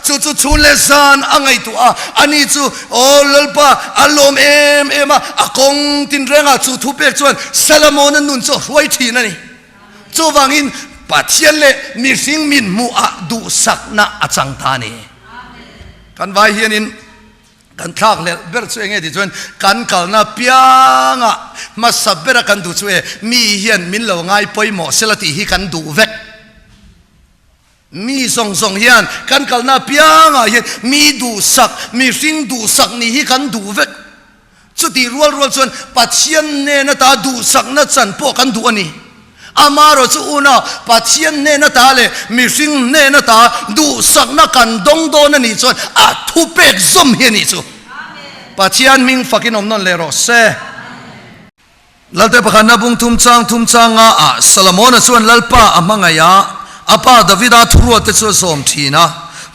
Chu chu chhun leh zan a ngaihtuah a, ani chu, Aw Lalpa, a lawm em em a, a kawng tinrengah chu thupek chuan Solomon-a nun chu a hruai thin a ni. Chuvangin Pathian leh mihring min hmuhah duhsakna a chang ta a ni. Kan vai hianin kan thlakhlelh ber chu enge tih chuan kan kalna piangah hmasa bera kan duh chu e mi hian min lo ngai pawimawh sela tih hi kan duh vek. Mi zawng zawng hian kan kalna piangah hian mi duhsak, mihring duhsak nih hi kan duh vek. Chutih rual rual chuan Pathian hnen ata duhsakna chan pawh kan duh a ni. Amaherawh chu una Pathian hnen ata leh mihring hnen ata duhsakna kan dawng dawn a nih chuan a thupek zawm hi a nih chu. Pathian hming fakin awm nawn leh rawh se. Lalte pakhatna bung thum chang thum changa ah Solomona chuan Lalpa a hmangaih a, a pa Davida thuruat te chu a zawm thin a,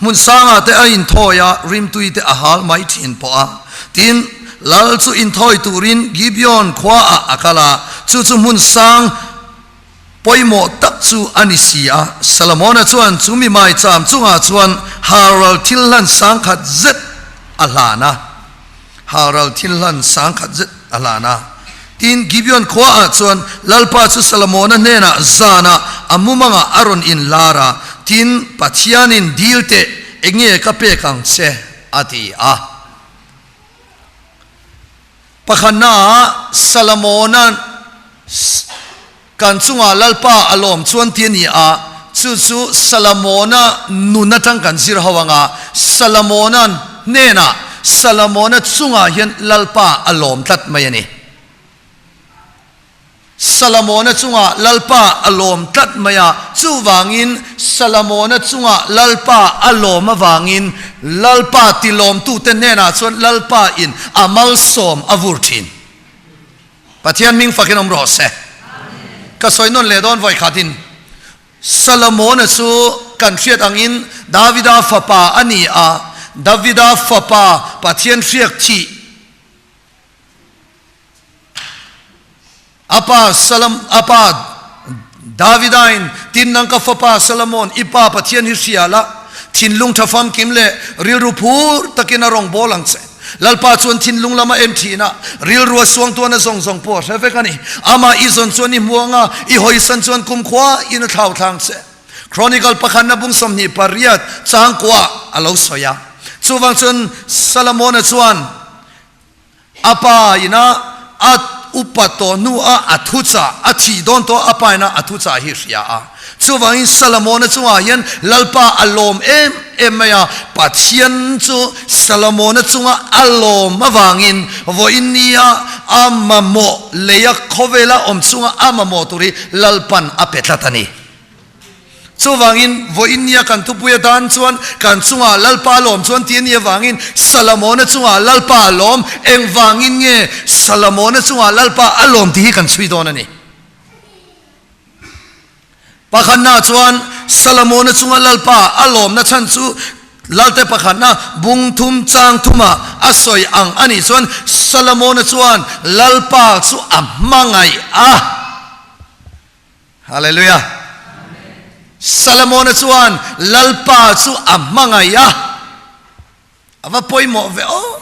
hmun sangah te a inthawi a, rimtui te a hal mai thin pawh a. Tin, Lal chu inthawi turin Gibeon khua ah a kal a, chu chu hmun sang pawimawh tak chu a ni si a. Solomona chuan chu mi maicham chungah chuan halral thil hlan sangkhat zet a hlan a. Halral thil hlan sangkhat zet a hlan a. Tin, Gibeon khuaah chuan Lalpa chu Solomona hnenah zanah a mumangah a rawn inlar a, tin, Pathianin dil teh, enge ka pek ang che? a ti a. Pakhatnaah Solomona kan chungah Lalpa a lawm chuan ti a ni a, chu chu Solomona nun atang kan zir ho anga, Solomona hnenah, Solomona chungah hian Lalpa a lawm tlat mai a ni. Solomona chungah Lalpa a lawm tlat mai a, chuvangin Solomona chungah Lalpa a lawm avangin Lalpa tilawmtute hnenah chuan Lalpa in a malsawm a vur thin. Pathian hming fakin awm rawh se. Ka sawi nawn leh dawn vawi khatin Solomona chu kan hriat angin Davida fapa a ni a, Davida fapa Pathian hriak thih a pa Salam a pa Davidain tin nang ka fapa Solomon i pa Pathian hi hria la, thinlung tha famkim leh rilru phur takin a rawn bawl ang che. Lalpa chuan thinlung lam a en thin a, rilru a suang tuan a zawng zawng pawh a hre vek a ni. Amah i zawn chuan i hmuang a, i hawisan chuan kumkhua in a thlau thlang che. Chronicle pakhatna bung 28 changkua a lo sawi a. Chuvang chuan Solomona chuan a pa ina a upa tawh hnu a a thuchah a thih dawn tawh a pa ina a thuchah hi hria a. Chuvangin Solomona chungah hian Lalpa a lawm em em mai a, Pathian chu Solomona chunga a lawm avangin vawiin nia a mamawh leia khawvela awm chunga a mamawh tur hi Lalpan a pe tlat a ni. Chuvangin vawiin nia kan thupui atan chuan kan chungah Lalpa a lawm chuan ti a nih avangin Solomona chungah Lalpa a lawm, engvangin nge Solomona chungah Lalpa a lawm tih hi kan chhui dawn a ni. Pakhatna chuan Solomona chunga Lalpa a lawmna chhan chu Lalte pakhatna bung thum chang thuma a sawi ang a nih chuan Solomona chuan Lalpa chu a hmangaih a. Hallelujah! Solomona chuan Lalpa chu a hmangaih a. A va pawimawh ve aw.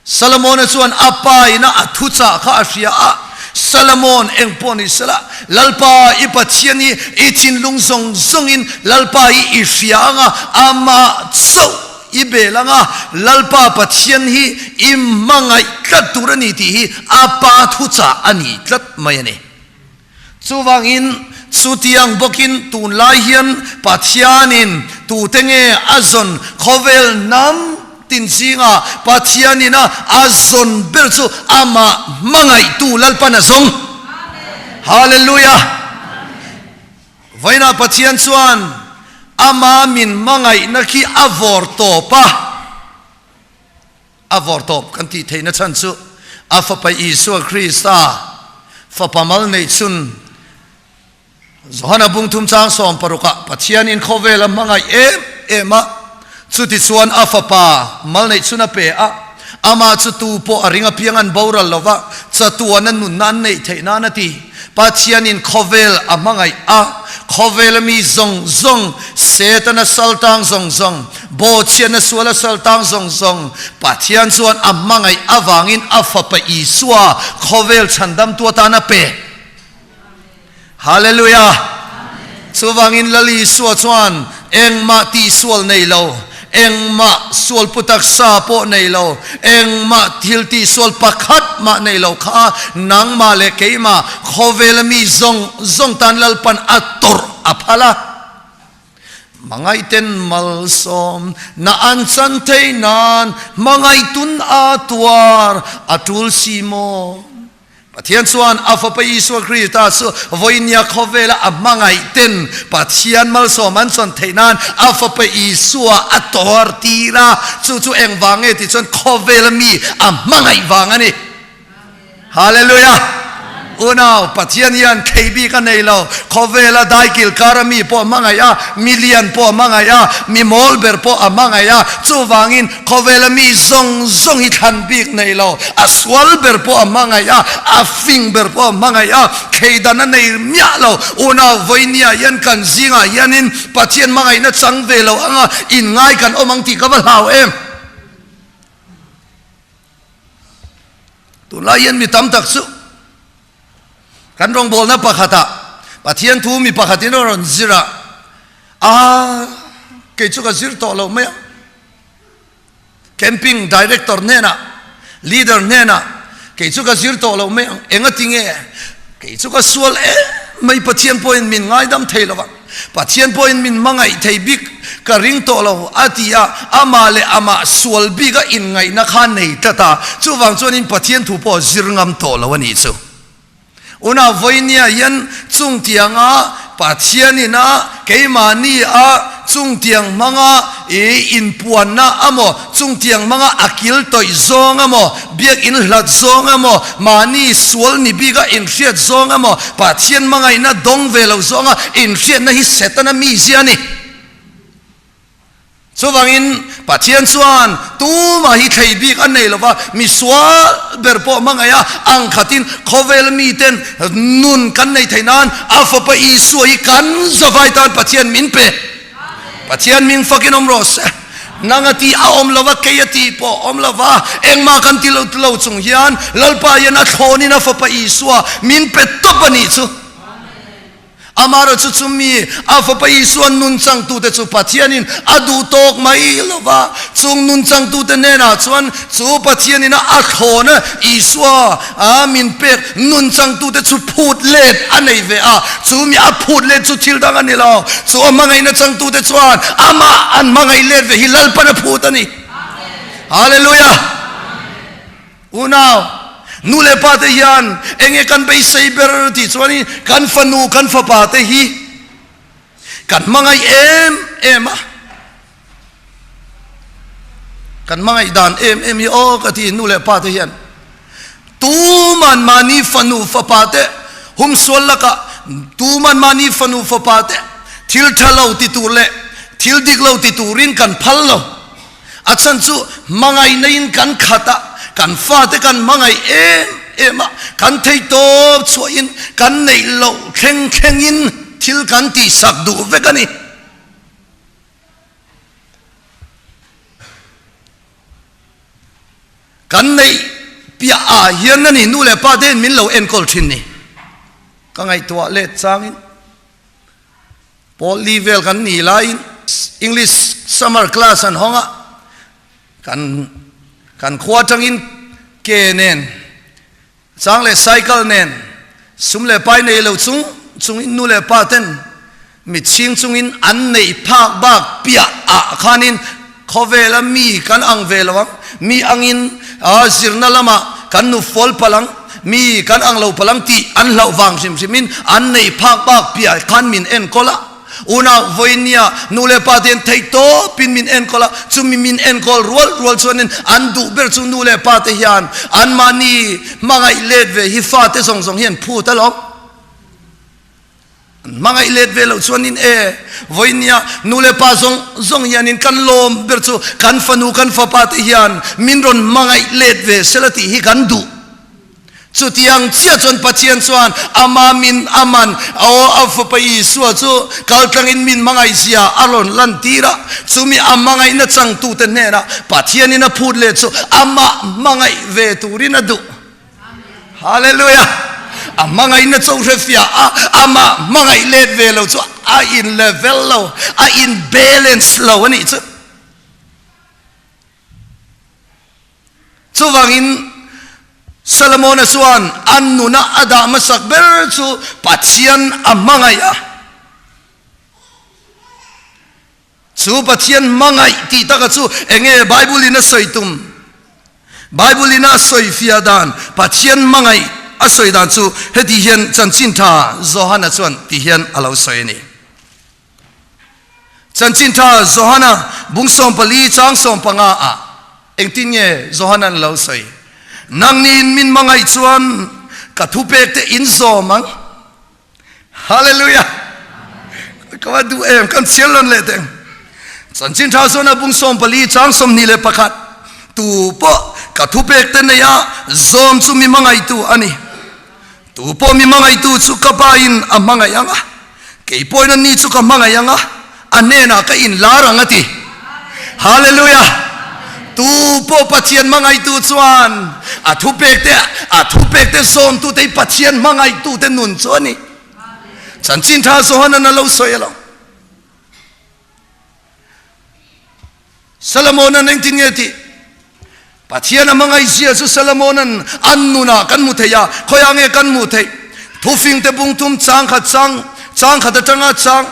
Solomona chuan a pa ina a thuchah kha a hria a, Solomon, eng pawh ni sela, Lalpa i Pathian hi i thinlung zawng zawngin Lalpa hi i hria ang a, amah chauh i bel ang a, Lalpa Pathian hi i hmangaih tlat tur a ni tih hi a pa thuchah a ni tlat mai a ni. Chuvangin, chutiang bawkin tunlai hian Pathianin tute nge a zawn khawvel hnam tin zingah Pathianin a a zawn ber chu amah hmangaihtu Lalpan a zawng. Hallelujah! Vawiinah Pathian chuan ama min hmangaihna khi a vawr tawp a. A vawrtawp kan tih theihna chhan chu a Fapa Isua Krista Fapa mal neih chhun Johana bung thum chang sawm parukah Pathianin khawvel a hmangaih em em a, chutichuan a Fapa mal neih chhun a pe a, amah chu tu pawh a ring apiang an boral lo va, chatuana nunna an neih theih nan a ti. Pathianin khawvel a hmangaih a, Khawvela mi zawng zawng, Setana saltang zawng zawng, bawhchhiatna suala saltang zawng zawng, Pathian chuan a hmangaih avangin a Fapa Isua khawvel chhandamtu atan a pe. Hallelujah! Chuvangin Lal Isua chuan engmah tihsual nei lo, engmah sualpu taksa pawh nei lo, engmah thil tihsual pakhat mah nei lo kha nangmah leh keimah khawvela mi zawng zawng tan Lalpan a tawrh a phal a. Hmangaihten malsawm na an chan thei nan hmangaihtun a tuar a tul si maw? Pathian chuan a Fapa Isua Krista chu vawinia khawvela a hmangaih ten Pathian malsawm an chawn theih nan a Fapa Isua a tawr tir a, chu chu engvang nge tih chuan khawvela mi a hmangaih vang a ni. Hallelujah! Unau, Pathian hian thei bik a nei lo. Khawvela daikil kara mi pawh a hmangaih a, mi lian pawh a hmangaih a, mi mawl ber pawh a hmangaih a. Chuvangin khawvela mi zawng zawng hi thlan bik nei lo. A sual ber pawh a hmangaih a, a fing ber pawh a hmangaih a, thleidan a nei miah lo. Unau, vawinia hian kan zingah hianin Pathian hmangaihna chang ve lo anga inngai kan awm ang tih ka va hlau em? Tunlai hian mi tam tak chu kan rawngbawlna pakhatah Pathian thu mi pakhatin a rawn zir a, a kei chu ka zir tawh lo mai ang. Camping director hnenah, leader hnenah kei chu ka zir tawh lo mai ang, engati nge kei chu ka sual em mai Pathian pawhin min ngaidam thei lo vang. Pathian pawhin min hmangaih thei bik ka ring tawh lo a ti a, amah leh amah sual bik a inngaihna kha nei tlat a, chuvang chuanin Pathian thu pawh zir ngam tawh lo a nih chu. Unau vawinia hian chungtianga Pathianin a keimahni a chungtiang hmanga i inpuanna amaw, chungtiang hmanga a kil tawih zawng amaw, Biakinn hlat zawng emaw, mahni sual ni bika inhriat zawng emaw, Pathian hmangaihna dawng ve lo zawnga inhriatna hi Setana mizia a ni. Chuvangin Pathian chuan tumah hi thlei bik a nei lova, mi sual ber pawh hmangaih a, ang khatin khawvel miten nun kan nei theih nan a Fapa Isua hi kan zavai tan Pathian min pe. Pathian ming fakin awm rawh se. Nang a tih a awm lova, kei a tih pawh awm lova, engmah kan ti lo lo chung hian Lalpa hian a thlawnin a Fapa Isua min pe tawp a nih chu. Amaherawh chu chumi a Fapa Isua nun changtute chu Pathianin a duh tawk mai lova, chung nun changtute hnenah chuan chu Pathianin a thlawna Isua a min pek nun changtute chu phut let a nei ve a, chu mi a phut let chu thil dang a ni lo. Chu a hmangaihna changtute chuan amah an hmangaih let ve hi Lalpan a phut a ni. Hallelujah! Unau, nu leh pa te hian enge kan beisei ber tih chuanin kan fanu, kan fapa te hi kan hmangaih em em a. Kan hmangaih dan em em hi aw ka ti nu leh pa te hian tuman mahni fanu fapa te humsual lakah tuman mahni fanu fapa te thil tha lo ti tur leh thil dik lo ti turin kan phal lo. A chhan chu hmangaihna in kan khat a, kan fate kan hmangaih em em a, kan theihtawp chhuahin kan neih loh thleng thlengin thil kan tihsak duh vek a ni. Kan neih piah ah hian a ni nu leh pa te in min lo enkawl thin ni. Ka ngaihtuah let changin Pawl li vel kan nih laiin English summer class an hawng a, kan kan khua atangin ke nen Chang leh cycle nen sum leh pai nei lo chung chungin nu leh pa ten mitchhing chungin an neih phak bak piah ah khanin khawvela mi kan ang ve lo ang, mi angin zirna lamah kan nu fawl palh ang, mi kan ang lo palh ang tih an hlauh vang hrim hrimin an neih phak bak piah khan min enkawl a. Unau vawinia nu leh pa te hian theih tawpin min enkawl a, chumi min enkawl rual rual chuanin an duh ber chu nu leh pa te hian anmahni hmangaih let ve hi fate zawng zawng hian phut alawm. An hmangaih let ve loh chuanin e vawinia nu leh pa zawng zawng hianin kan lawm ber chu kan fanu kan fapa te hian min rawn hmangaih let ve sela tih hi kan duh. Chutiang chiah chuan Pathian chuan ama min a man, aw a Fapa Isua chu kaltlangin min hmangaihzia a rawn lantir a, chumi a hmangaihna changtute hnenah Pathianin a phut leh chu amah hmangaih ve turin a duh. Hallelujah! A hmangaihna cho hrefiah a, amah hmangaih let ve lo chu a in level lo, a in balance lo a nih chu. Chuvangin Solomona chuan a nuna a dah hmasak ber chu Pathian a hmangaih a. Chu Pathian hmangaih tih taka chu enge Bible in a sawi tum? Bible in a sawi fiah dan Pathian hmangaih a sawi dan chu heti hian chanchin tha Johana chuan ti hian a lo sawi a ni. Chanchin tha Johana bung 14 chang 15 ah engtin nge Johana'n lo sawi? Nangniin min hmangaih chuan ka thupek te in zawm ang. Hallelujah! Ka va duh em, kan chhiar lan leh teng. Chanchin tha Johana bung 14 chang 21 Tu pawh ka thupek te nei a zawm chu mi hmangaihtu a ni. Tu pawh mi hmangaihtu chu ka Pa in a hmangaih ang a, kei pawhin a ni chu ka hmangaih ang a, a hnenah ka inlar ang a ti. Hallelujah! Tu pawh Pathian hmangaihtu chuan a thupekte, a thupekte zawmtute hi Pathian hmangaihtute nun chu a ni. Chanchin tha Johanan a lo sawi a lo. Salomonan engtin nge tih? Pathian a hmangaihzia chu Salomonan an nunah kan hmu thei a, khawiah nge kan hmuh theih? Thufingte bungthum chang khat chang chang khat atanga chang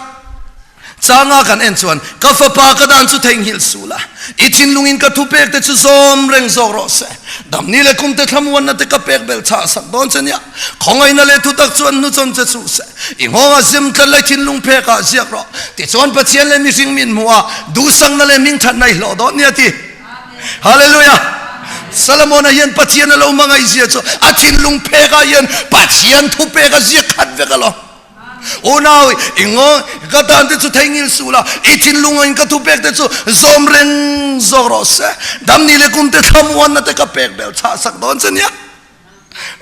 changa kan en chuan, Ka fapa ka dan chu theihnghilh suh la, i thinlungin ka thupek te chu zawm reng zawk rawh se. Damni leh kumte thlamuanna te ka pek belh chhah sak dawn che nia. Khawngaihna leh thutak chuan hnuchawn che suh se. I nghawngah zem tlat leh thinlung phekah ziak rawh. Tichuan Pathian leh mihring min hmuh a, duhsakna leh hmingthatna i hlawh dawn nia ti. Hallelujah! Solomon-a hian Pathian a lo hmangaihzia chu a thinlung phekah hian Pathian thupek a ziak khat vek alawm. Unau, i ngaw ka tan te chu theihnghilh suh la, i thinlungin ka thupek te chu zawm reng zawk rawh se. Damni leh kumte thlamuanna te ka pek belh chhah sak dawn che nia.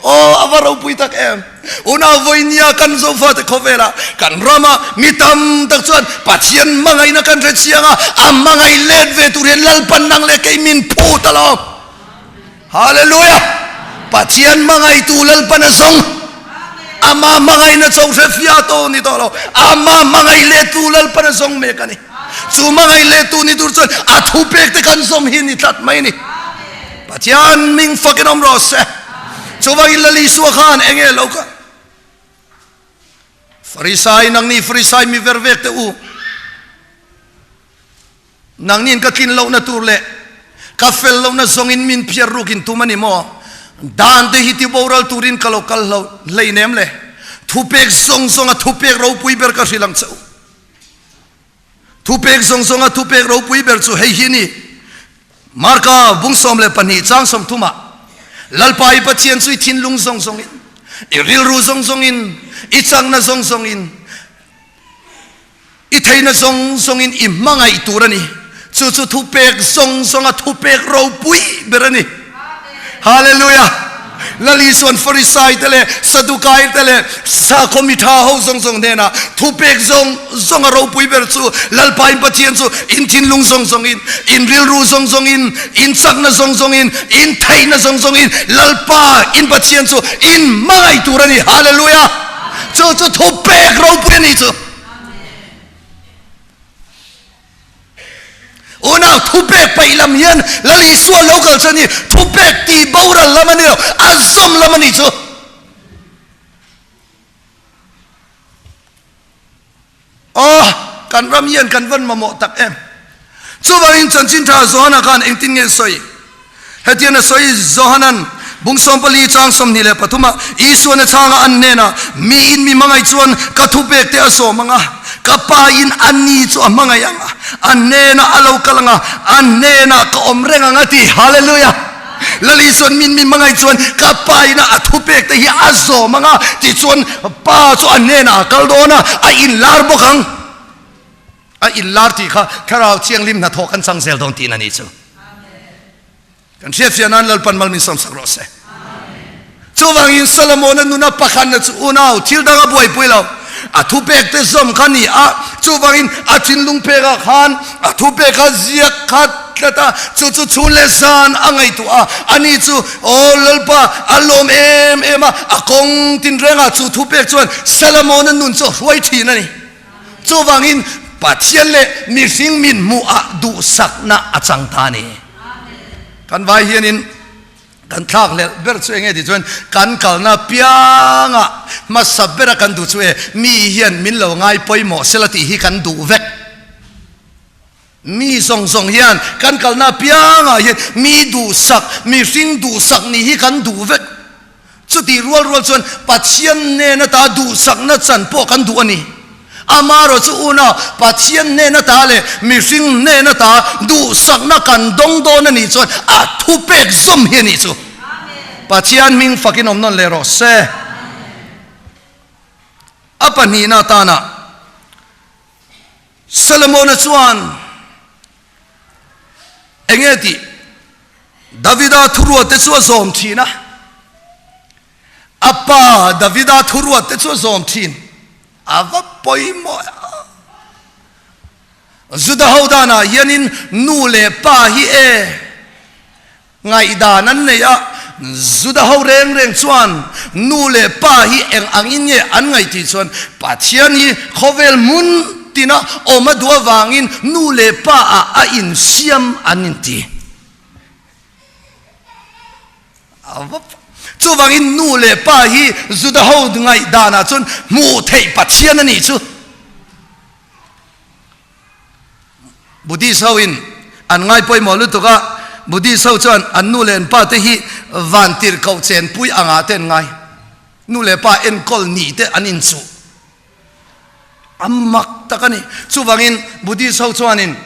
Aw, a va ropui tak em! Unau vawinia kan Zofate khawvela kan rama mi tam tak chuan Pathian hmangaihna kan hre chiang a, a hmangaih let ve tur hian Lalpan nang leh kei min phut alawm. Hallelujah! Pathian hmangaihtu Lalpan a zawng. Ama hmangaihna cho hre fia tawh ni tawh lo, ama hmangaih lettu Lalpan a zawng mek a ni. Chu hmangaih lettu ni tur chuan a thupek te kan zawm hi ni tlat mai a ni. Pathian ming fakin awm rawh se. Chuvangin Lal Isua khan enge lo ka Farisai nangni Farisai mi ver vek te u nangnin ka tlin lohna tur leh ka fel lohna zawngin min phiar rukin tum ani maw dan te hi ti boral turin ka lo kal hlo hleinem le thupek zawng zawnga thupek ropui ber ka hrilh ang che u Thupek zawng zawnga thupek ropui ber chu hei hi a ni, Marka bung 12 chang 30 ah, Lalpa i Pathian chu i thinlung zawng zawngin, i rilru zawng zawngin, i changna zawng zawngin, i theihna zawng zawngin i hmangaih tur a ni. Chu chu thupek zawng zawnga thupek ropui ber a ni. Hallelujah! Lal Isuan Farisai te leh Sadukai te leh sakhaw mi tha ho zawng zawng hnenah thupek zawng zawng a ropui ber chu Lalpa in Pathian chu in thinlung zawng zawngin, in rilru zawng zawngin, in chakna zawng zawngin, in theihna zawng zawngin Lalpa in Pathian chu in hmangaih tur a ni. Hallelujah! Chu chu thupek ropui a ni chu. Unau thupek paih lam hian Lal Isua lo kal chu a ni, thupek tih boral lam a ni lo, a zawm lam a ni chu. Aw, kan ram hian kan van mamawh tak em. Chuvangin chanchin tha Johana khan engtin nge sawi? Hetian a sawi, Johanan bung 14 chang 23 ah Isuan a chhanga an hnenah, Miin mi hmangaih chuan ka thupek te a sawm ang a, ka Pa in a ni chu a hmangaih ang a, a hnenah a lo kal ang a, a hnenah ka awm reng ang a ti. Hallelujah! Lal Isuan min mi hmangaih chuan ka Pa in a thupek te hi a zawm ang a, tichuan Pa chu a hnenah a kal dawn a, a inlar bawk ang. A inlar tih kha Thlarau Thianghlim hnathawh kan chang zel dawn tihna ni chu. Kan hriatfiah nan Lalpan mal min sawmsak rawh se. Chuvangin Solomona nuna pakhatna chu unau thil dang a buaipui lo. A thupek te zawm kha ni a, chuvangin a thinlung pekah khan a thupek kha ziak khat tlat a, chu chu chhun leh zan a ngaihtuah a, ani chu Aw Lalpa a lawm em em a, a kawng tinrengah chu thupek chuan Solomona nun chu a hruai thin a ni. Chuvangin Pathian leh mihring min hmuhah duhsakna a chang ta a ni. Kan vai hianin kan thlakhlelh ber chu enge tih chuan kan kalna piangah hmasa bera kan duh chu e mi hian min lo ngai pawimawh sela tih hi kan duh vek. Mi zawng zawng hian kan kalna piangah hian mi duhsak, mihring duhsak nih hi kan duh vek. Chutih rual rual chuan Pathian hnen ata duhsakna chan pawh kan duh a ni. Amaherawh chu unau, Pathian hnen ata leh mihring hnen ata duhsakna kan dawng dawn a nih chuan a thupek zawm hi a nih chu. Pathian hming fakin awm nawn leh rawh se. A pahnihna atana Solomona chuan eng nge tih? Davida thuruatte chu a zawm thin a. A pa Davida thuruatte chu a zawm thin. A va pawimawh a. Juda ho danah hianin nu leh pa hi e Ngaihdan an nei a, Juda ho reng reng chuan nu leh pa hi eng angin nge an ngaih tih chuan Pathian hi khawvel hmun tina awm a duh avangin nu leh pa ah a insiam an inti. Chuvangin nu leh pa hi Juda ho ngaihdanah chuan hmuh theih Pathian a nih chu. Buddhist ho in an ngai pawimawh lutuk a, Buddhist ho chuan an nu leh an pa te hi van tirhkoh chenpui angah te an ngai. Nu leh pa enkawl nih te an inchuh. A mak tak a ni. Chuvangin Buddhist ho chuanin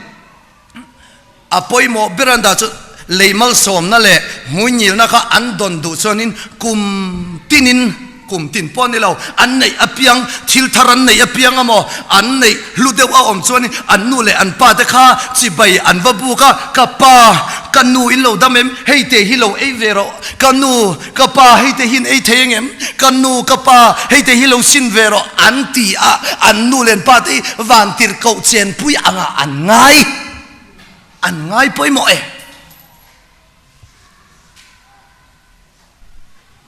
A pawimawh ber an dah chu lei malsawmna leh hmuingilna kha an dawn duh chuanin kum tinin, kum tin pawh ni lo, an neih apiang, thil thar an neih apiang emaw, an neih hlu deuh a awm chuanin an nu leh an pa te kha chibai an va buk a, ka pa, ka nu in lo dam em, hei te hi lo ei ve rawh, ka nu, ka pa hei te hi in ei thei engem, ka nu, ka pa hei te hi lo sin ve rawh an ti a, an nu leh an pa te hi vantirhkoh chenpui angah an ngai. An ngai pawimawh e.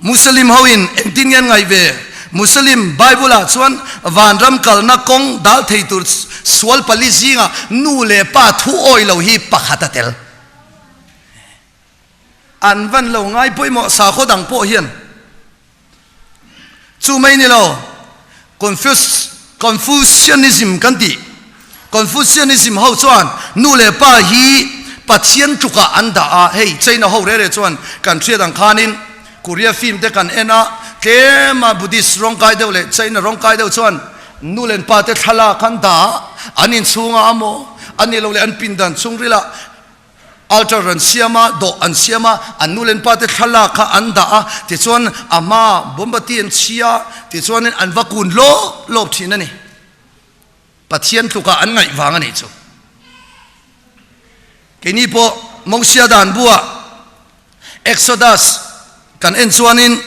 Muslim ho in engtin nge an ngaih ve? Muslim Bible ah chuan vanram kalna kawng dal thei tur sual pali zingah nu leh pa thu awi lo hi pakhat a tel. An van lo ngai pawimawh sakhaw dang pawh hian. Chu mai ni lo, Confucianism kan tih. Confucianism ho chuan nu leh pa hi Pathian tlukah an dah a, hei China ho rere chuan kan hriat ang khanin Korea film te kan en a, tlema Buddhist rawngkai deuh leh China rawngkai deuh chuan nu leh pa te thlalak an dah a, an inchhungah amaw, a nih loh leh an pindan chhungrilah Altar an siam a, dawh an siam a, an nu leh an pa te thlalak kha an dah a, tichuan a hma bombati an chhi a, tichuanin an va kun lawp lawp thin a ni. Pathian tlukah an ngaih vang a nih chu. Keini pawh Mosia dan buah Exodus kan en chuanin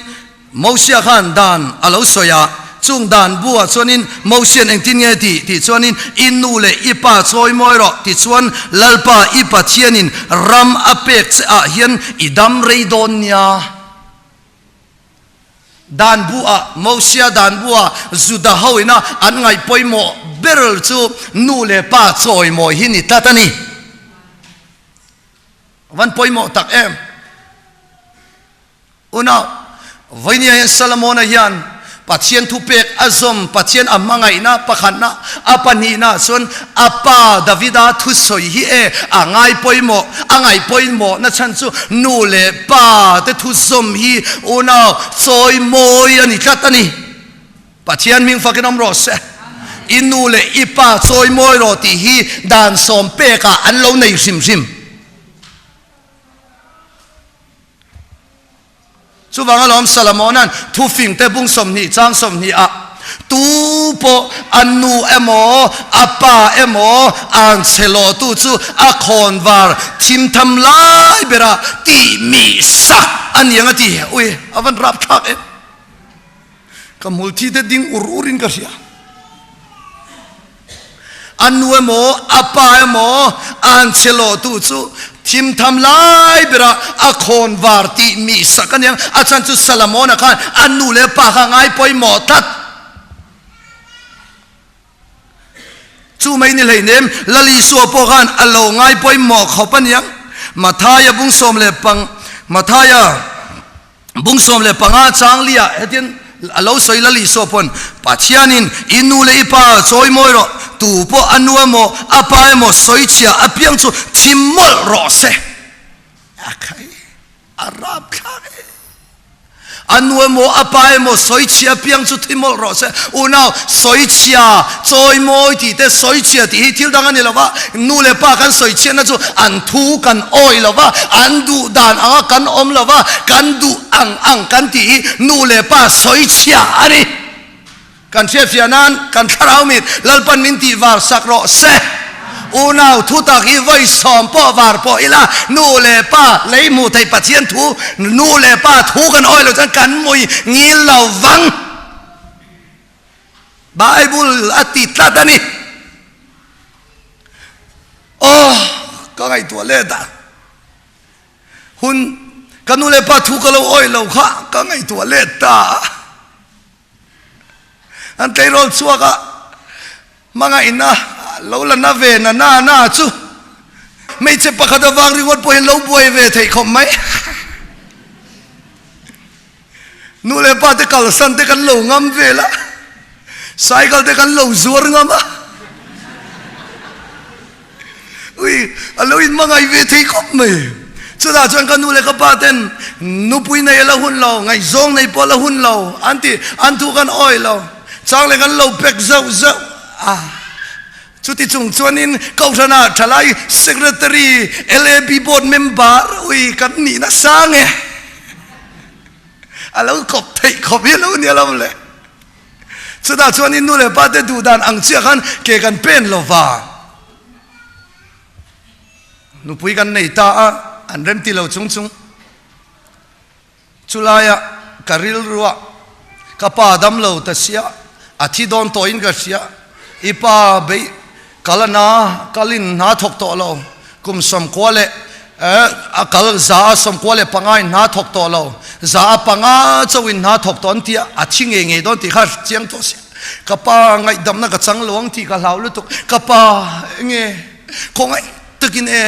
Mosia khan dan a lo sawi a, chung dan buah chuanin Mosia'n engtin nge tih tih chuanin i nu leh i pa chawi mawi rawh tichuan Lalpa i Pathianin ram a pek che ah hian i dam rei dawn nia. Dan buah Mosia dan buah Juda ho ina an ngaih pawimawh ber chu nu leh pa chawi mawi hi ni tlat a ni. Van pawimawh tak em? Unau, vawinia hian Solomona hian Pathian thupek a zawm, Pathian a hmangaihna pakhatna, a pahnihna chuan a pa Davida thusawi hi e a ngai pawimawh, a ngaih pawimawh na chhan chu nu leh pa te thu zawm hi unau chawi mawi a ni tlat a ni. Pathian hming fakin awm rawh se. I nu leh i pa chawi mawi rawh tih hi dan sawm pekah an lo nei hrim hrim. Chuvang alawm Salomona'n thufingte bung 20 chang 20 ah tu pawh a nu emaw a pa emaw an chhe lawhtu chu a khawnvar thimtham lai berah tih mih sak. a niang a ti. Ui, a van rapthlak em. Ka hmulthi te ding ur ur in ka hria. A nu emaw, a pa emaw an che lawhtu chu thimtham lai berah a khawn var tih mi sak a niang. A chhan chu Salamona khan a nu leh a pa kha a ngai pawimawh tlat. Chu mai ni hleinem, Lal Isua pawh khan a lo ngai pawimawh khawp a niang. Mathaia bung sawm leh pang, Mathaia bung 15 chang liah hetian a lo sawi Lal Isua pawn, Pathianin i nu leh i pa chawi mawi rawh, tu pawh a nu emaw a pa emaw sawi chhia apiang chu thi mawlh rawh se. A khai a rap thlak e. A nu emaw a pa emaw sawi chhia piang chu thi mawlh rawh se. Unau, sawi chhia, chawi mawi tih te sawi chhia tih hi thil dang a ni lo va, nu leh pa kan sawi chhiatna chu an thu kan awi lo va, an duh dan anga kan awm lo va, kan duh ang ang kan tih hi nu leh pa sawi chhia a ni. Kan hriatfiah nan kan thlarau mit Lalpan min tih var sak rawh se. Unau thutak hi vawi sawm pawh var pawh ila nu leh pa lei hmuh theih Pathian thu nu leh pa thu kan awi loh chuan kan mui ngil lo vang. Bible a ti tlat a ni. Aw ka ngaihtuah let a. Hun ka nu leh pa thu ka lo awi lo kha ka ngaihtuah let ta a. An tleirawl chhuak a, hmangaihna lo la na ve na na na chu hmeichhe pakhat avang ringawt pawhin lo buai ve theih khawp mai. Nu leh pa te kalsan te kan lo ngam vel a, cycle te kan lo zuar ngam a. Ui, a lo inhmangaih ve thei khawp mai. Chutah chuan ka nu leh ka pa ten nupui nei a la hun lo, ngaihzawng nei pawh a la hun lo an ti, an thu kan awi lo. Chang leh kan lo pack zeuh zeuh a. Chuti chung chuanin Kohhranah thalai Secretary, LAB Board member, ui, kan nih nasa nge. A lo kawp theih khawp hi a lo nia lo le. Chutah chuanin nu leh pa te duh dan ang chiah khan ke kan pen lo va. Nupui kan nei ta a, an rem ti lo chung chung. Chulaia ka rilruah ka pa dam lo ta sia, a thi dawn tawhin ka hria. I pa beih kal a na, kalin hna thawk tawh lo, kum 90 leh a kal 195 in hna thawk tawh lo, 105 chauhin hna thawk tawh an ti a, a thi ngei ngei dawn tih kha chiang tawh sia. Ka pa ngaihdamna ka chang lo ang tih ka hlau lutuk. Ka pa enge khawngaih takin e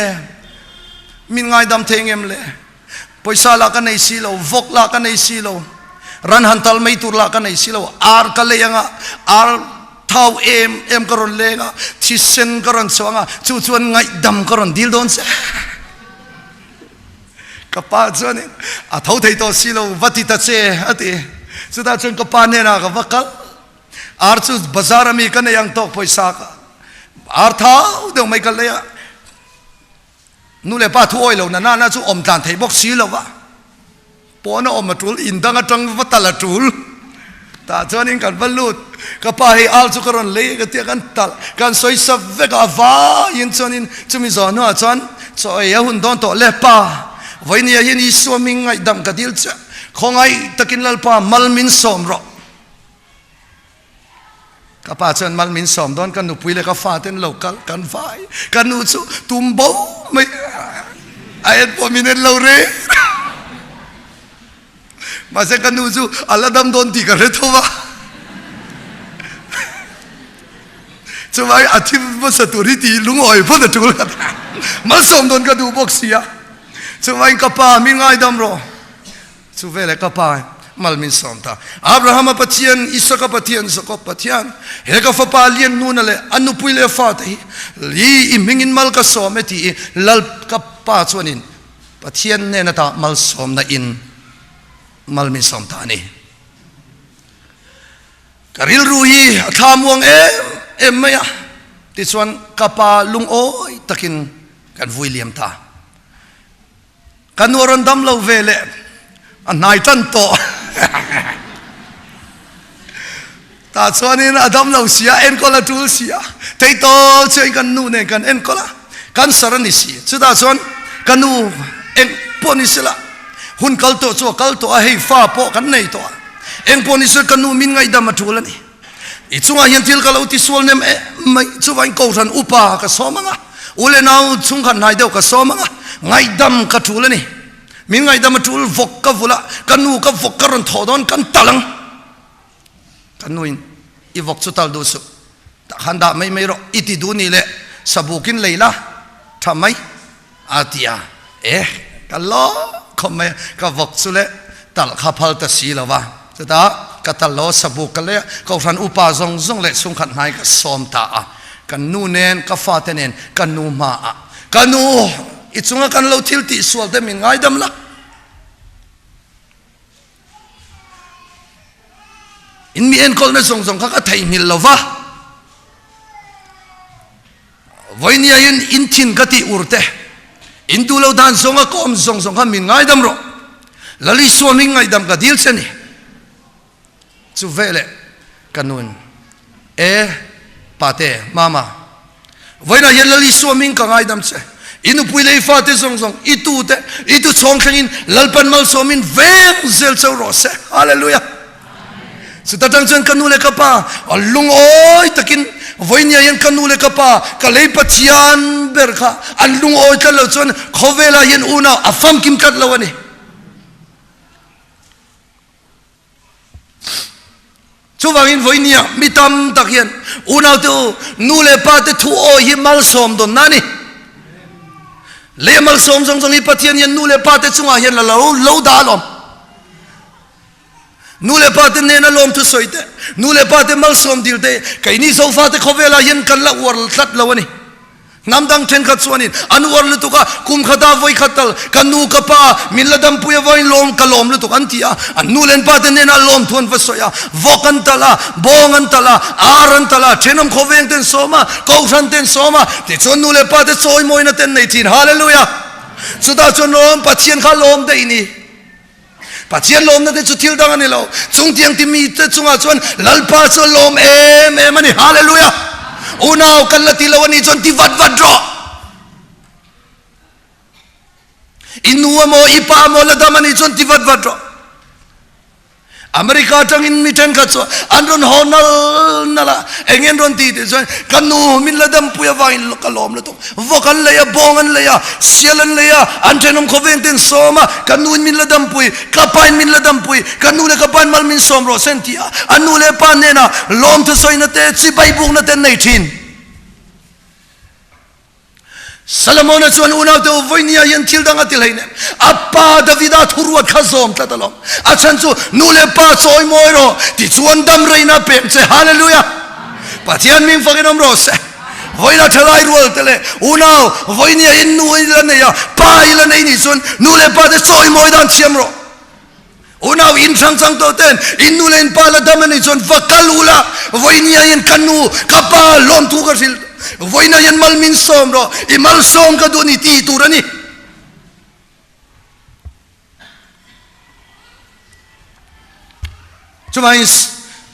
min ngaidam thei ngem le? Pawisa lah ka nei si lo, vawk lah ka nei si lo, ran han tal mai tur lah ka nei si lo. Ar ka lei anga, ar thau em em ka rawn leng a, thisen ka rawn chhuah anga, chu chuan ngaihdam ka rawn dil dawn che. Ka pa chuanin a tho thei tawh si lo, va ti ta che a ti. Chutah chuan ka pa hnenah ka va kal. Ar chu bazar ami ka nei ang tawk pawisa ka ar thau deuh mai ka lei a. Nu leh pa thu awi lo na nana chu awm tlan thei bawk si lo va. Pawn a awm a tul, in dang atang va tal a tul. Tah chuanin kan va lut, ka pa hei al chu ka rawn lei ka tia kan talh, kan sawi sa vek a, a vaiin chuanin chumi zawh hnuah chuan chaw ei a hun dawn tawh le pa, vawinia hian Isua hming ngaihdam ka dil chiah, khawngaih takin Lalpa mal min sawm rawh. Ka pa chuan mal min sawm dawn, ka nupui leh ka fate an lo kal, kan vai, ka nu chu tum bo mai a en pawh min en lo reng. Mahse ka nu chu a la dam dawn tih ka hre tho va. Chuvai a thi hmasa tur hi tih lungawi phawt a tul ka ta. Malsawm dawn ka duh bawk si a. Chuvaiin ka pa min ngaidam rawh. Chu veleh ka pa mal min sawm ta. Abrahama Pathian, Isaka Pathian, Jakob Pathian, he ka fapa lian nuna leh a nupui leh a fate hi li i hmingin mal ka sawm e ti i Lal ka pa chuanin Pathian hnen ata malsawmna in mal min sawm ta a ni. Ka rilru hi a thla muang em em mai a, tichuan ka pa lungawi takin kan vui liam ta. Ka nu a rawn dam lo ve leh a hnai tan tawh. Tah chuanin a dam lo si a, enkawl a tul si a, theitawl chuan kan nu nen kan enkawl a, cancer a ni si. Chutah chuan ka nu eng pawh ni sela, Hun kal tawh chu a kal tawh a, hei fa pawh kan nei tawh a. Engpawh ni se ka nu min ngaihdam a tul a ni. I chungah hian thil ka lo tisual nem em mai, chuvangin Kohhran upa ka sawm ang a, u leh nau chhungkhat hnai deuh ka sawm ang a, ngaihdam ka tul a ni. Min ngaihdam a tul vawk ka vulh a, ka nu ka vawk ka rawn thawh dawn kan tal ang. Ka nuin i vawk chu tal duh suh, tah khan dah mai mai rawh, i ti duh ni leh sabukin lei la tha mai a ti a, eh ka lawk khawp mai a, ka vawk chu leh tal kha phal ta si lo va, chutah ka tal lo sabuk ka lei a, Kohhran upa zawng zawng leh chhungkhat hnai ka sawm ta a, ka nu nen ka fate nen ka nu hmaah ka nu i chunga kan lo thil tih sual te min ngaidam la. In mi enkawlna zawng zawng kha ka theihnghilh lo va, vawinia in in thin ka tih ur te, in duh lo dan zawnga ka awm zawng zawng kha min ngaidam rawh, Lal Isua hming ngaihdam ka dil che ni. Chu veleh ka nun e pate mama vawiinah hian Lal Isua hming ka ngaidam che i nupui leh i fate zawng zawng i tu te i tu chhawng thlengin Lalpan malsawmin veng zel cheu rawh se Hallelujah chuta tang chuan ka nu leh ka pa lungawi takin vawinia hian ka nu leh ka pa ka lei Pathian ber kha an lungawi tlat lo chuan khawvelah hian unau a famkim tlat lo a ni. Chuvangin vawinia mi tam tak hian unaute u, nu leh pa te thu awi hi malsawm dawn na a ni. Lei a malsawm zawng zawng hi Pathian hian nu leh pa te chungah hian la lo lo dah alawm. Nu leh pa te nena lawm thu sawi te, nu leh pa te malsawm dil te, keini Zofa te khawvelah hian kan la uar tlat lo a ni. Hnam dang thenkhat chuanin an uar lutuk a, kum khata vawi khat tal ka nu ka pa min la dampui avangin lawm ka lawm lutuk an ti a, an nu leh an pa te hnenah lawm thu an va sawi a, vawk an talh a, bawng an talh a, ar an talh a, thenawm khawveng te an sawm a, kohhran te an sawm a, tichuan nu leh pa te chawimawina te an nei thin. Hallelujah! Chutah chuan lawm Pathian kha lawm daih ni. Pathian lawmna te chu thil dang a ni lo. Chung tiang ti mi te chungah chuan Lalpa chu a lawm em em a ni. Hallelujah! Unau kan la ti lo a nih chuan ti vat vat rawh. I nu emaw i pa emaw la dam a nih chuan ti vat vat rawh. America atangin mi thenkhat chu an rawn haw nal nal a, eng an rawn ti tih chuan ka nu min la dampui avangin ka lawm lutuk. Vawk an lei a, bawng an lei a, sial an lei a, an thenawm khawveng ten sawm a, ka nuin min la dampui, ka pain min la dampui, ka nu leh ka pain mal min sawm rawh se an ti a, a nu leh pa hnenah lawmthu sawina te, chibai bukna te an nei thin. Solomona chuan unaute u vawinia hian thil dang a ti hleinem, a pa Davida thuruat kha zawm tlat alawm, a chhan chu nu leh pa chawi mawi rawh tichuan dam reina pek che, Hallelujah! Pathian ming fakin awm rawh se. Vawiina thalai rual te leh unau vawinia in nu i la nei a, pa i la nei nih chuan nu leh pa te chawi mawi dan thiam rawh. Unau in hrang chang tawh ten in nu leh in pa la dam a nih chuan va kal u la, vawinia hian ka nu ka pa lawmthu ka hrilh, vawiina hian mal min sawm rawh, i malsawm ka duh a ni tih tur a ni. Chuvangin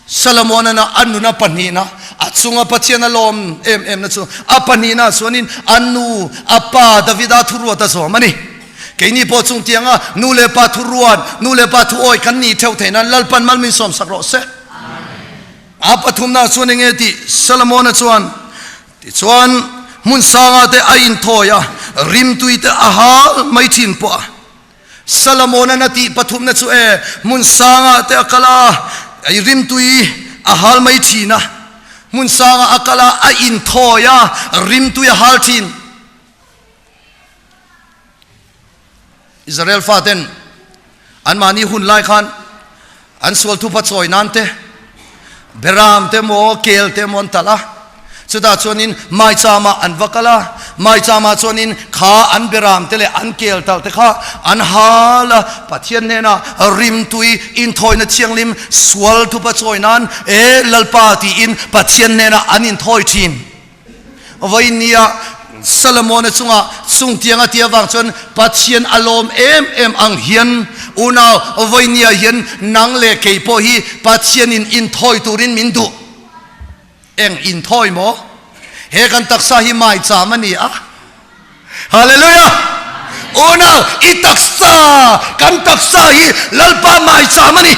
Solomon-a a nuna pahnihna, a chunga Pathian a lawm em emna chu a pahnihna chuanin a nu, a pa Davida thuruat a zawm a ni. Keini pawh chung tianga nu leh pa thuruat, nu leh pa thuawi kan nih theuh theih nan Lalpan mal min sawmsak rawh se. A pathumna chuan enge tih Solomon-a chuan tichuan hmun sanga te a inthawi a, rimtui te a hal mai thin pawh a. Solomon-an a tih pathumna chu e, hmun sangah te a kal a, ei rimtui a hal mai thin a, hmun sangah a kal a, a inthawi a, rimtui a hal thin. Israel faten anmahni hun lai khan An sual thupa chawi nan te, Beram te emaw, kel te emaw an talh a. Chutah chuanin maichama an va kal a, maichama chuanin kha an beram te leh an kel talh te kha an hal a, Pathian hnenah rimtui inthawina thianghlim sual thupa chawi nan e Lalpa tiin Pathian hnenah an inthawi thin. Vawinia Solomona chunga chungtiang a ti avang chuan Pathian a lawm em em ang hian unau vawinia hian nang leh kei pawh hi Pathianin inthawi turin min duh. Eng inthawi maw? He kan taksa hi maicham a ni a. Hallelujah! Unau, i taksa, kan taksa hi Lalpa maicham a ni.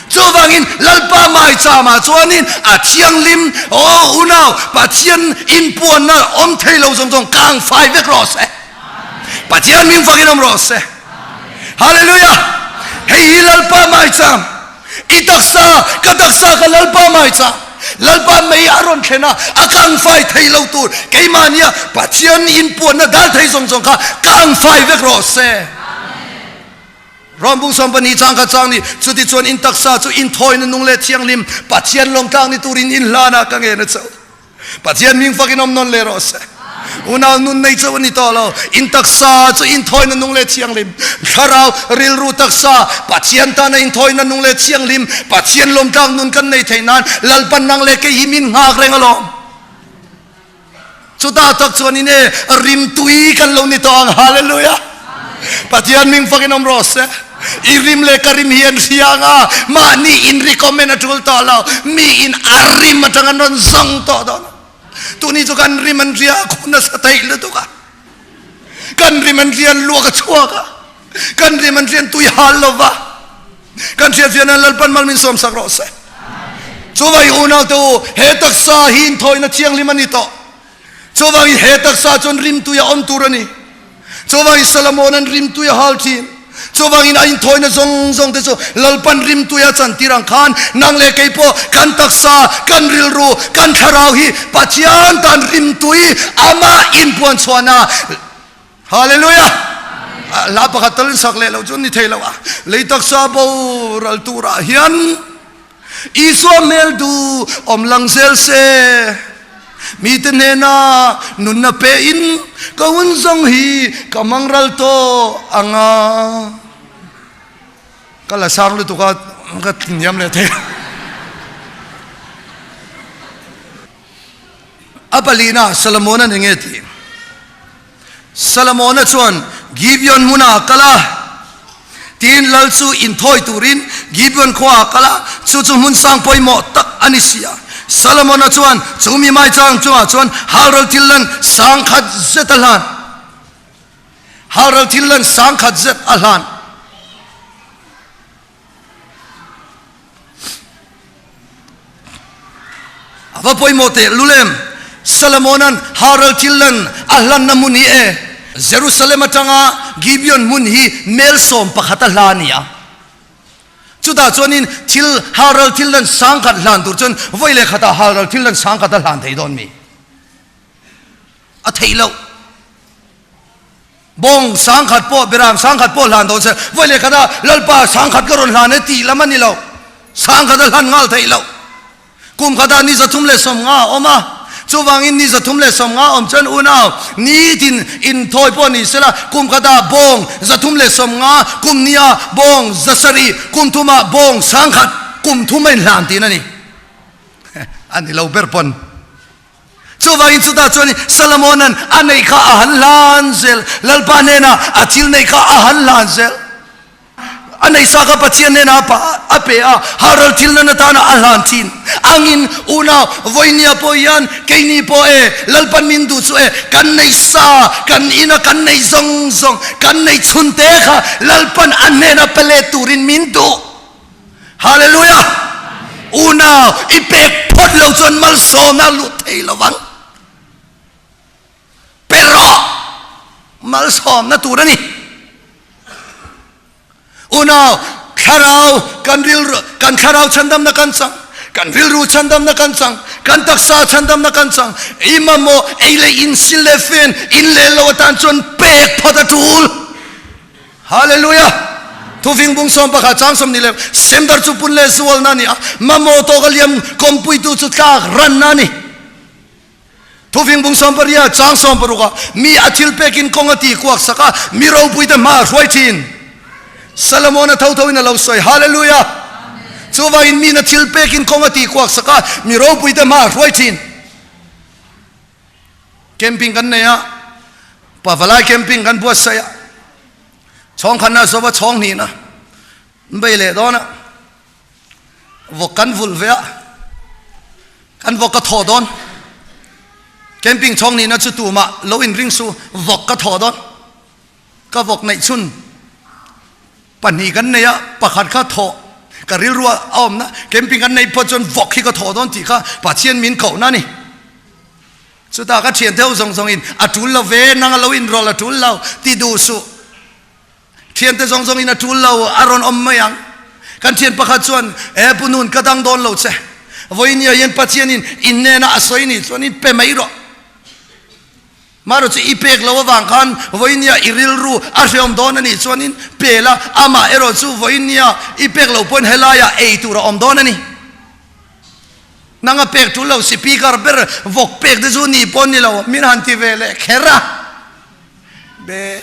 Chuvangin Lalpa maicham ah chuanin a thianghlim, aw unau, Pathian inpuanna awm thei lo zawng zawng kang fai vek rawh se. Pathian hming fakin awm rawh se. Hallelujah! Hei hi Lalpa maicham. I taksa, ka taksa ka Lalpa maicham. Lalpa mei a rawn thlen a, a kang fai thei lo tur keimahnia Pathian inpuanna dal thei zawng zawng kha kang fai vek rawh se. Rom bung 12 chang kha chang ni, chutichuan in taksa chu inthawina nung leh thianghlim Pathian lawmtlak ni turin in hlanah ka ngen a chauh. Pathian hming fakin awm nawn leh rawh se. Unau nun nei chauh a ni tawh lo. In taksa chu inthawina nung leh thianghlim, thlarau, rilru taksa, Pathian tana inthawina nung leh thianghlim, Pathian lawmtlak nun kan nei theih nan Lalpan nang leh kei hi min nghak reng alawm. Chutah tak chuan in e rimtui kan lo ni tawh ang. Hallelujah! Pathian hming fakin awm rawh se. I rim leh ka rim hi an hria ang a, mahni in recommend a tul tawh lo. Mi in a rim atang an rawn zawng tawh dawn a. Tuni chu kan rim an ria a khu nasa theih lutuk a. Kan rim an rian luak a chhuak a. Kan rim an rian tui hal lo va. Kan hriatfiah nan Lalpan mal min sawmsak rawh se. Chuvangin unaute u, he taksa hi inthawina thianghlim a ni tawh. Chuvangin he taksa chuan rimtui a awm tur a ni. Chuvangin Salomona'n rimtui a hal thin. Chuvangin a inthawina zawng zawng te chu Lalpan rimtui a chantir ang khan nang leh kei pawh kan taksa, kan rilru, kan thlarau hi Pathian tan rimtui amah inpuanchhuahna Hallelujah! Hla pakhat tal in sak leh loh chu ni thei lo a. Lei taksa boral turah hian Isua hmel du awm lang zel se. Mite hnena nunna pe in ka hun zawng hi ka mangral tawh ang a. Ka la sang lutuk a, ka hniam leh thei. A palina Solomon-a'n eng nge tih? Solomon-a chuan Gibeon hmunah a kal a, tiin lal chu inthawi turin Gibeon khuaah a kal a, chu chu hmun sang pawimawh tak a ni si a. Solomon-a chuan chu mi maichang chungah chuan halral thil lan sangkhat zet a hlan. Halral thil lan sangkhat zet a hlan. A va pawimawh teh lul em? Salomona'n Haral thil lan a hlanna hmun hi e Jerusalem atanga Gibeon hmun hi mel 11 a hla a ni a. Chutah chuanin thil Haral thil lan sangkhat hlan tur chuan vawi leh khatah Haral thil lan sangkhat a hlan thei dawn mi? A theih loh. Bawng sangkhat pawh, beram sangkhat pawh hlan dawn se, vawi leh khat a Lalpa sangkhat ka rawn hlan e tih lam a ni lo. Sangkhat a hlan nghal theih loh. Kum khatah ni 350 a awm a, chuvangin ni 350 awm chuan unau nitin inthawi pawh ni sela, kum khatah bawng 350, kum nia bawng 700, kum thumah bawng sangkhat, kum thum a inhlan tihna a ni. A ni lo ber pawn. Chuvangin chutah chuan Salomona'n a neih kha a han hlan zel, Lalpa hnenah a thil neih kha a han hlan zel. A neihsa kha Pathian hnenah a pa a pe a, haral thil nan atana a hlan thin angin unau vawinia pawh hian keini pawh e, Lalpan min duh chu e, kan neihsa, kan ina kan neih zawng zawng, kan neih chhun te kha Lalpan a hnena pe let turin min duh. Hallelujah! Unau, i pek phawt lo chuan malsawmna lut thei lo vang. Pe rawh! Malsawmna tur a ni. Unau, thlarau kan rilru, kan thlarau chhandamna kan chang, kan rilru chhandamna kan chang, kan taksa chhandamna kan chang. I mamawh ei leh in sil leh fen, in leh lo atan chuan pek phawt a tul. Hallelujah! Thufing bung 11 chang 20 leh semdar chu pun leh zualna a ni a, mamawh tawk a liam kawmpuitu chu tlak ranna a ni. Thufing bung 18 chang 16 ah mi a thil pekin kawng a ti kuak sak a, mi ropuite hma a hruai thin. Solomon a tho tho in a lo sawi. Hallelujah! Chuvangin mi na thil pekin kawng a ti kuak sak a, mi ropuite hma a hruai thin. Camping kan nei a, Pavalai camping kan buatsaih a, chhawng khatna zova chhawng hnihna an bei leh dawn a, vawk kan vulh ve a, kan vawk ka thawh dawn, camping chhawng hnihna chu tumah lo inring su, vawk ka thawh dawn. Ka vawk neih chhun pahnih kan nei a, pakhat kha thawh ka rilru a awmna camping kan neih phawt chuan vawk hi ka thawh dawn tih kha Pathian min kohna a ni. Chutah ka thiante ho zawng zawngin a tul lo ve, nang a lo inrawlh a tul lo ti duh suh. Thiante zawng zawngin a tul lo a rawn awm mai ang. Kan thian pakhat chuan, E Pu Nun, ka dang dawn lo che. Vawinia hian Pathianin in hnena a sawi nih chuan in pe mai rawh. Marawh chu i pek lo avang khan vawinia i rilru a hreawm dawn a nih chuanin pe la, amah erawh chu vawinia i pek lo pawhin helaiah ei tur a awm dawn a ni. Nang a pek tul lo speaker ber vawk pek te chu ni pawh ni lo min han ti ve leh kher a. Be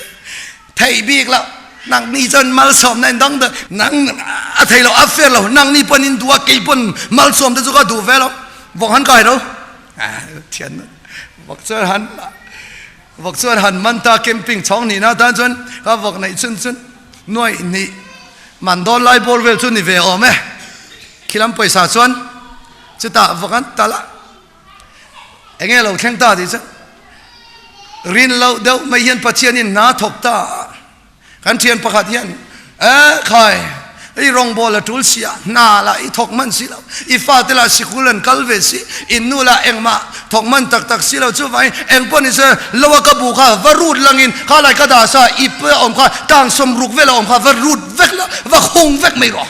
theih bik lo nang ni chuan malsawmna in dang nang a thei lo a fair lo nang ni pawn in duh a kei pawn malsawm te chu ka duh ve lo vawk han kai ro thian vawk chuan han vawk chuan han man ta camping chhawng nih na tan chuan ka vawk neih chun chun nuai hnih man dawn lai bawr vel chu ni ve awm e khilam pawisa chuan chutah vawk an tal a Enge lo thleng ta tih chu rin loh deuh mai hian Pathianin hna thawk ta a, kan thian pakhat hian eh khai i rawngbawl a tul si a, hna lah i thawk hman si lo, i fate lah sikul an kal ve si, in nu lah engmah thawk hman tak tak si lo chuvangin engpawh ni se lo a ka bu kha va rut langin kha lai ka dah sa ip a awm kha tang sawmruk vel a awm kha va rut vek la va khung vek mai rawh.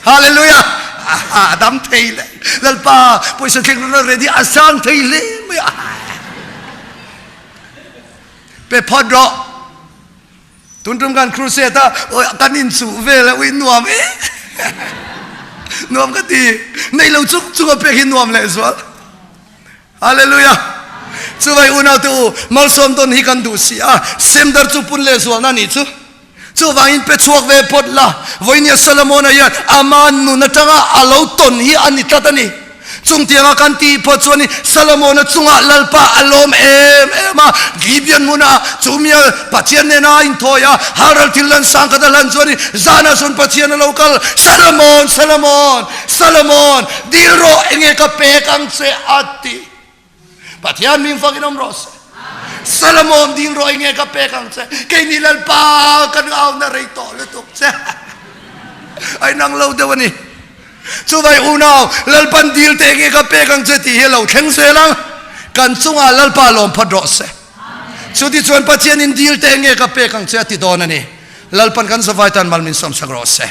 Hallelujah! A dam thei le. Lalpa pawisa thleng run ready a sang thei hle mai a. Pe phawt rawh. Tun tum kan crusade a kan in chu vel a ui nuam e. Nuam ka ti. Nei lo chung chung a pek hi nuam leh zual. Hallelujah! Chuvai unau te u, malsawm dawn hi kan duh si a, semdar chu pun leh zualna nih chu. Chuvangin pe chhuak ve phawt la, vawinia Solomona hian ama nun atanga a lo tawn hi a ni tlat a ni. Chungtianga kan tih phawt chuanin Solomona chungah Lalpa a lawm em em a, Gibeon hmunah chumia Pathian nena a inthawi a, halral thil lan sang khat a hlan chuanin zanah chuan Pathian a lo kal, Solomon, Solomon! Solomon, dil rawh enge ka pek ang che a ti. Pathian min fakin awm rawh se. Solomon, dil rawh enge ka pek ang che. Keini Lalpa kan auna rei tawh lutuk che. Ai nang lo deuh a ni. Chuvai unau, Lalpan dil te enge ka pek ang che tih hi a lo thleng zel ang. Kan chungah Lalpa lawm phawt rawh se. Chutichuan Pathianin dil te enge ka pek ang che a ti dawn a ni. Lalpan kan zavai tan mal min sawmsak rawh se.